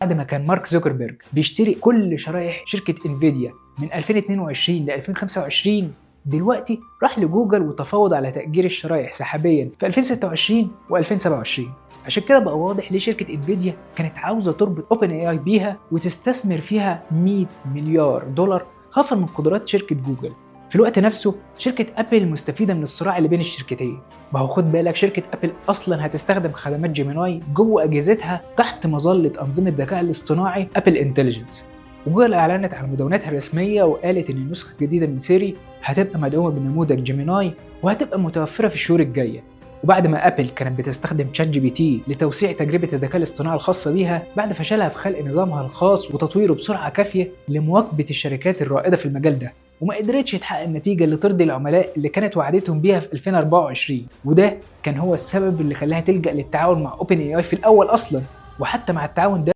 بعد ما كان مارك زوكربيرج بيشتري كل شرايح شركة انفيديا من 2022 ل 2025، دلوقتي راح لجوجل وتفاوض على تأجير الشرايح سحابيا في 2026 و2027. عشان كده بقى واضح ليه شركة انفيديا كانت عاوزة تربط OpenAI بيها وتستثمر فيها 100 مليار دولار خوفا من قدرات شركة جوجل. في الوقت نفسه شركة أبل مستفيدة من الصراع اللي بين الشركتين. ما هو خد بالك، شركة أبل أصلا هتستخدم خدمات جيميناي جوه أجهزتها تحت مظلة أنظمة الذكاء الاصطناعي Apple Intelligence. وجوجل أعلنت على مدونتها الرسمية وقالت إن النسخة الجديدة من سيري هتبقى مدعومة بنموذج جيميناي وهتبقى متوفرة في الشهور الجاية. وبعد ما ابل كانت بتستخدم ChatGPT لتوسيع تجربه الذكاء الاصطناعي الخاصة بيها بعد فشلها في خلق نظامها الخاص وتطويره بسرعة كافيه لمواكبه الشركات الرائدة في المجال ده، وما قدرتش تحقق النتيجة اللي ترضي العملاء اللي كانت وعدتهم بيها في 2024، وده كان هو السبب اللي خلاها تلجأ للتعاون مع OpenAI في الاول اصلا. وحتى مع التعاون ده